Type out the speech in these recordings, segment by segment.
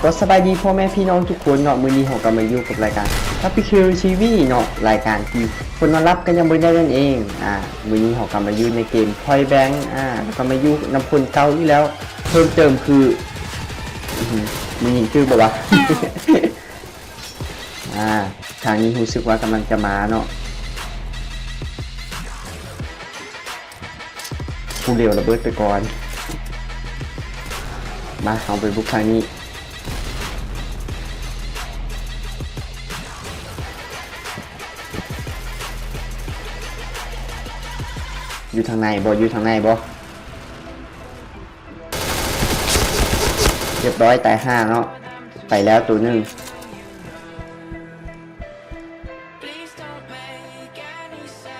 ກໍສະບາຍດີພໍ່ແມ່ພີ່ນ້ອງທຸກຄົນເນາະ, ມື້ນີ້ເຮົາກໍມາຢູ່ກັບລາຍການ Topic Hero ທີ ວີ ເນາະ, ລາຍການທີ່ຄົນນອນຫຼັບກໍຍັງບໍ່ໄດ້ນັ້ນເອງ. ອາ ມື້ນີ້ເຮົາກໍມາຢູ່ໃນເກມ Point Blank ອາ ແລ້ວກໍມາຢູ່ນຳຄົນເກົ່າອີກແລ້ວ. ເພີ່ມເຕີມຄື ອື ມື້ຍິງຖືກບໍ່ວະ? ອາ ທາງນີ້ຮູ້ສຶກວ່າກຳລັງຈະມາເນາະ. ກູເລວລະເບີດໄປກ່ອນ. ມາ ເຮົາໄປບຸກທາງນີ້. ຢູ່ທາງໃນບໍ່? ຢູ່ທາງໃນບໍ່? ຮຽບຮ້ອຍ ຕາຍຫ່າເນາະ. ໄປແລ້ວໂຕໜຶ່ງ.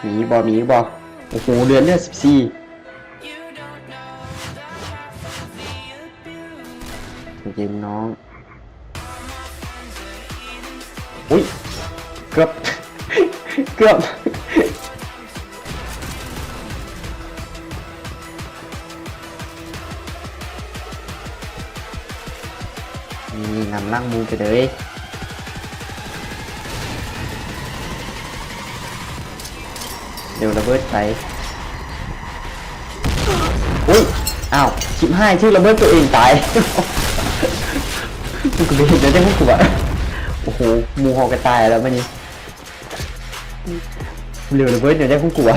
ມີບໍ່? ມີບໍ່? ໂອ້ໂຫ ເລືອດ ເລືອດສິບສີ່. ໃຈເຢັນນ້ອງ. ອຸ້ຍ ເກືອບ ເກືອບ. ນີ້ ນຳຫຼັງໝູ່ໄປເລີຍ. ເດວລະເບີດໄປ. ໂອ້ຍ ອ້າວ ຊິບຫ້າ ຖືກລະເບີດຕົວເອງຕາຍ. ກູກໍບໍ່ເຮັດແນວໃດຂອງກູວະ. ໂອ້ໂຫ ໝູ່ເຮົາກໍຕາຍແລ້ວບາດນີ້. ເດວລະເບີດແນວໃດຂອງກູວະ.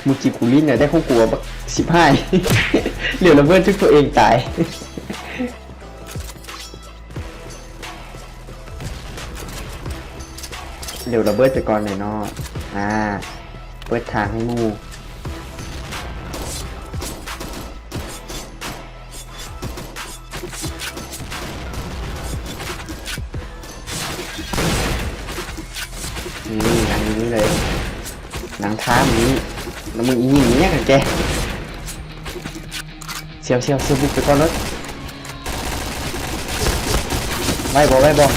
ມຶງຊິກູຫຼິ້ນແນວໃດຂອງກູວະ ບັກຊິບຫ້າ. ເດວລະເບີດຖືກຕົວເອງຕາຍ. ເດວລະເບີດໄປກ່ອນແຫຼະເນາະ. ອາ ເປີດທາງໃຫ້ໝູ່. ນີ້ ນັ່ງຢູ່ນີ້ເລີຍ ນັ່ງທ່ານີ້. ແລ້ວມຶງອີຫຍັງນີ້ກັນແກ? ສຽວ ສຽວ ສຽວ ບຸກໄປກ່ອນເລີຍ. ໄຫວບໍ່? ໄຫວບໍ່?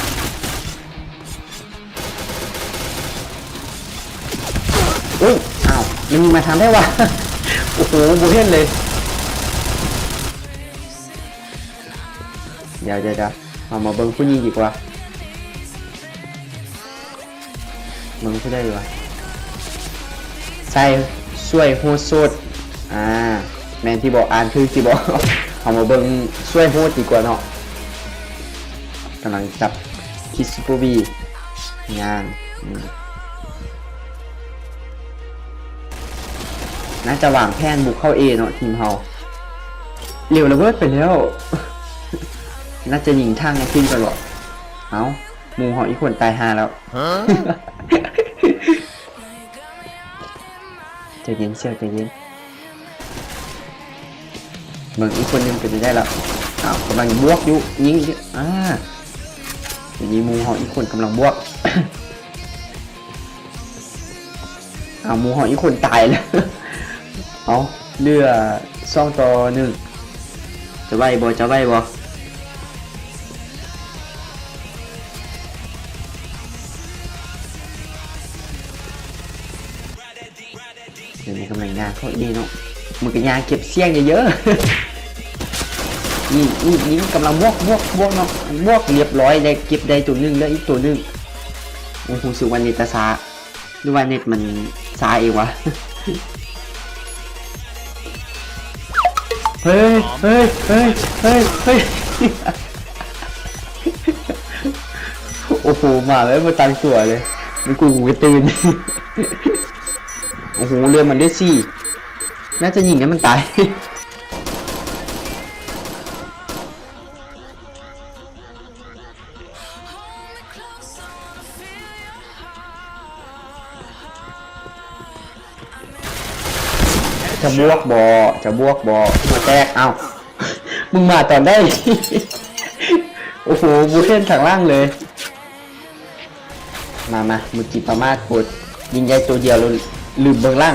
ໂອ້ຍ ອ້າວ ມັນຍິງມາທາງໃດວະ? ໂອ້ໂຫ ບໍ່ເຫັນເລີຍ. ດຽວ ດຽວ ດຽວ ເຮົາມາເບິ່ງຜູ້ຍິງດີກວ່າ. ເບິ່ງຜູ້ໃດວະ? ໃສ່ ຊ່ວຍໂຫດໂສດ. ອາ ແມ່ນທີ່ບໍ່? ອ່ານຖືກທີ່ບໍ່? ເຮົາມາເບິ່ງຊ່ວຍໂຫດດີກວ່າເນາະ. ກຳລັງຈັບຄິດຊຸບເປີວີ ຍ່າງ ອືມ ໜ້າຈະວາງແຜນບຸກເຂົ້າເອເນາະ ທີມເຮົາ. ເດວລະເບີດໄປແລ້ວ. ໜ້າຈະຍິງຖັງໃຫ້ຂຶ້ນກ່ອນບໍ? ເອົ້າ ໝູ່ເຮົາອີກຄົນຕາຍຫ່າແລ້ວ. ໃຈເຢັນ ສ່ຽວ ໃຈເຢັນ. ເບິ່ງອີກຄົນໜຶ່ງເປັນຈັ່ງໃດລະ. ອ້າວ ກຳລັງບວກຢູ່ ຍິງຢູ່. ອາ ດຽວນີ້ໝູ່ເຮົາອີກຄົນກຳລັງບວກ. ອ້າວ ໝູ່ເຮົາອີກຄົນຕາຍແລ້ວ. ເອົ້າ ເຫຼືອສອງຕໍ່ໜຶ່ງ. ຈະໄຫວບໍ່? ຈະໄຫວບໍ່? ດຽວນີ້ກຳລັງຍ່າງເຂົ້າອີ່ເນາະ. ມຶງກໍຍ່າງເກັບສ່ຽງເຢີໆ. ນີ້ ນີ້ ນີ້ກຳລັງບວກ ບວກ ບວກເນາະ. ບວກ ລຽບຮ້ອຍ ໄດ້ ເກັບໄດ້ໂຕໜຶ່ງ ເຫຼືອອີກໂຕໜຶ່ງ. ໂອ້ ຮູ້ສຶກວ່າເນັດຈະຊ້າ ຫຼືວ່າເນັດມັນຊ້າເອງວະ? ເຮີ້ຍ ເຮີ້ຍ ເຮີ້ຍ ເຮີ້ຍ ເຮີ້ຍ. ໂອ້ໂຫ ມາແລ້ວບໍ່ຕັ້ງຕົວເລີຍ. ມັນກູ ກູກະຕື່ນ. ໂອ້ໂຫ ເລືອດມັນເຫຼືອສີ່. ໜ້າຈະຍິງໃຫ້ມັນຕາຍ. ຈະບວກບໍ່? ຈະບວກບໍ່? ຫົວແຕກ. ເອົ້າ ມຶງມາຕອນໃດ? ໂອ້ໂຫ ບໍ່ເຫັນທາງຫຼັງເລີຍ. ມາ ມາ ມື້ກີ້ປະໝາດໂພດ ຍິງໃຫຍ່ໂຕດຽວ ລືມເບິ່ງຫຼັງ.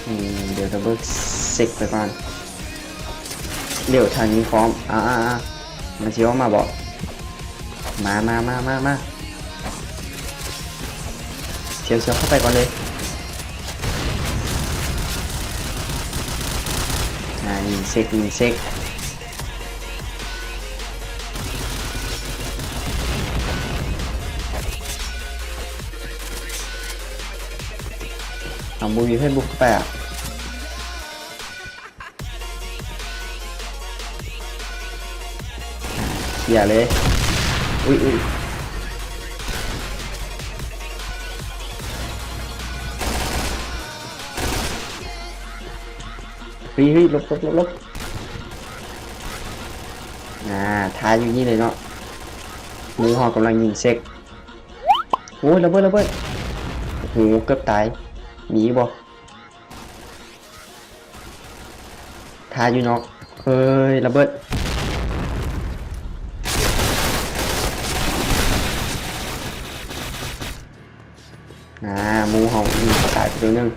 ອືມ ດຽວດັບເບິນເຊັກໄປກ່ອນ. ດຽວທາງນີ້ພ້ອມ. ອາ ອາ ອາ ມັນຊິອອກມາບໍ່? ມາ ມາ ມາ ມາ ມາ. ສຽວ ສຽວ ເຂົ້າໄປກ່ອນເລີຍ. ອ່າ ຍິງເຊັກ ຍິງເຊັກ ເອົາ ບໍ່ມີໃຜບຸກເຂົ້າໄປອະ. ອ່າ ເຄຍເລີຍ ອຸ້ຍ ອຸ້ຍ ເຮີ້ຍ ເຮີ້ຍ ຫຼົບ ຫຼົບ ຫຼົບ ຫຼົບ ອ່າ ຖ້າຢູ່ນີ້ເລີຍເນາະ ໝູ່ເຮົາກຳລັງຍິງເຊັກ ໂອ້ຍ ລະເບີດ ລະເບີດ ໂອ້ໂຫ ເກືອບຕາຍ ມີບໍ່? ຖ້າຢູ່ເນາະ ເອີຍ ລະເບີດ ອ່າ ໝູ່ເຮົາ ອືມ ຕາຍໄປຕົວໜຶ່ງ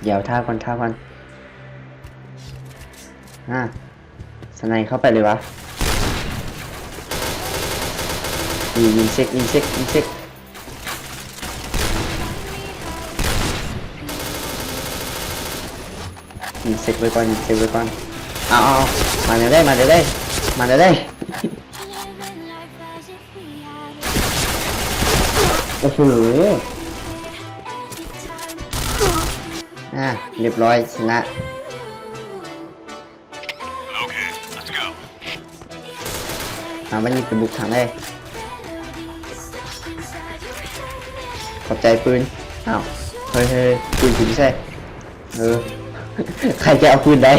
ດຽວ ຖ້າກ່ອນ ຖ້າກ່ອນ ອ່າ ສະໄນເຂົ້າໄປເລີຍຫວາ ຍິງ ຍິງເຊັກ ຍິງເຊັກ ຍິງເຊັກ ຍິງເຊັກໄວ້ກ່ອນ ຍິງເຊັກໄວ້ກ່ອນ ເອົາ ເອົາ ເອົາ ມາແນວໃດ ມາແນວໃດ ມາແນວໃດ ໂອ້ໂຫ ອ່າ ຮຽບຮ້ອຍ ຊະນະ. ເອົາ ບາດນີ້ໄປບຸກທາງໃດ? ຂອບໃຈປືນ. ອ້າວ ເຮີ້ຍໆ ປືນຢູ່ໃສ? ເອີ ໃຄຈະເອົາປືນໄດ້?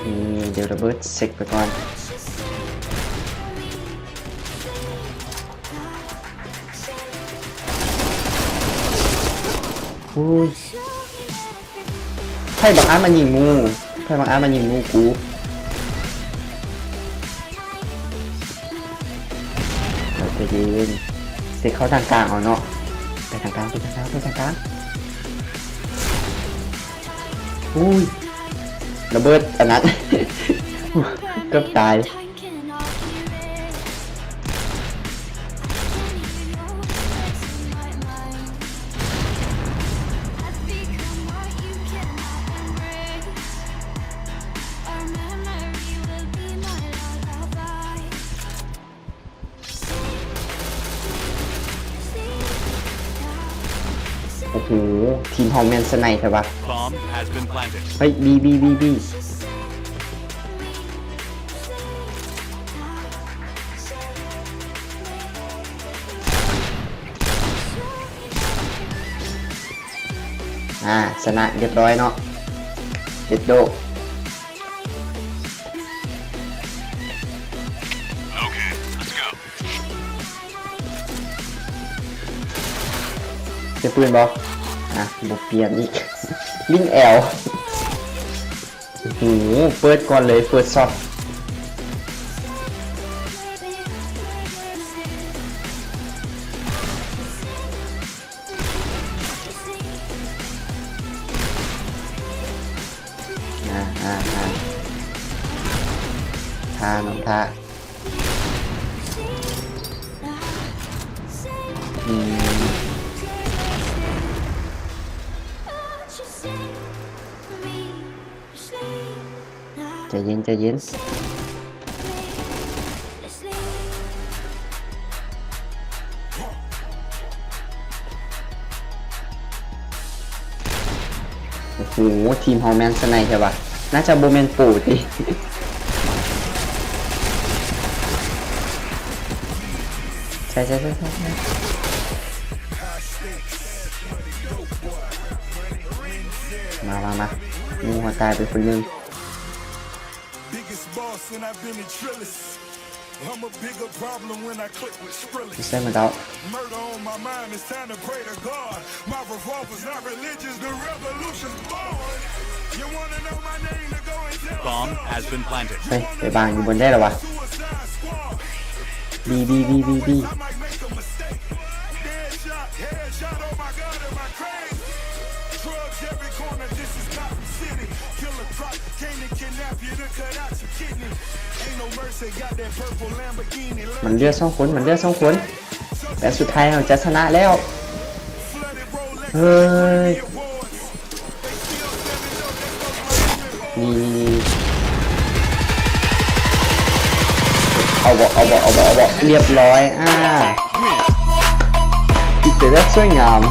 ນີ້ ດຽວລະເບີດເຊັກໄປກ່ອນ. ໂອ້ຍ ໃຜບັງອາດມາຍິງໝູ່? ໃຜບັງອາດມາຍິງໝູ່ກູ? ໃຈເຢັນ ເຊັກເຂົ້າທາງກາງເອົາເນາະ. ໄປທາງກາງ ໄປທາງກາງ ໄປທາງກາງ. ໂອ້ຍ ລະເບີດອັນນັ້ນ ເກືອບຕາຍ. ໂອ້ໂຫ ທີມເຮົາແມ່ນສະໄນແທ້ຫວາ. Bomb has been planted. ເຮີ້ຍ ບີ ບີ ບີ ບີ. ອ່າ ຊະນະຮຽບຮ້ອຍເນາະ ເຈັດໂດ. ເປັນປືນບໍ່? ອ່ະ ບໍ່ປ່ຽນອີກ ຍິງແອວ. ໂອ້ໂຫ ເປີດກ່ອນເລີຍ ເປີດຊັອດ. ອ່າ ອ່າ ອ່າ ທ່າ ນ້ອງທ່າ. ອືມ ໃຈເຢັນ ໃຈເຢັນ. ໂອ້ໂຫ ທີມເຮົາແມ່ນສະໄນແທ້ຫວາ. ໜ້າຈະບໍ່ແມ່ນໂປຕິ. ໃຊ່ ໃຊ່ ໃຊ່ ໃຊ່ ໃຊ່. ມາ ມາ ມາ. ໝູ່ເຮົາຕາຍໄປຄົນໜຶ່ງ. ຢູ່ໃສໝົດແລ້ວ? ເຮີ້ຍ ໄປວາງຢູ່ບ່ອນໃດລະຫວາ? ບີ ບີ ບີ ບີ ບີ. ມັນເຫຼືອສອງຄົນ ມັນເຫຼືອສອງຄົນ ແຕ່ສຸດທ້າຍເຮົາຈະຊະນະແລ້ວ. ເຮີ້ຍ ນີ້ ນີ້ ນີ້ ເອົາບໍ່ ເອົາບໍ່ ເອົາບໍ່ ເອົາບໍ່ ລຽບຮ້ອຍ ອ່າ ປິດໄປແບບສວຍງາມ.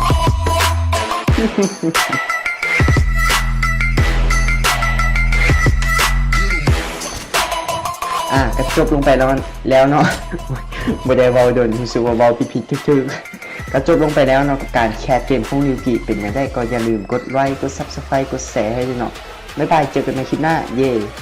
ອ່າ ກໍຈົບລົງໄປແລ້ວ ແລ້ວເນາະ ບໍ່ໄດ້ເວົ້າດົນ ຮູ້ສຶກວ່າເວົ້າຜິດໆຖືກໆ ກໍຈົບລົງໄປແລ້ວເນາະ ກັບການແຄສເກມຂອງນິວກີ. ເປັນຈັ່ງໃດກໍຢ່າລືມກົດໄລ ກົດ Subscribe ກົດແຊໃຫ້ເດີເນາະ. ບາຍບາຍ ເຈີກັນໃໝ່ຄລິບໜ້າ ເຢ.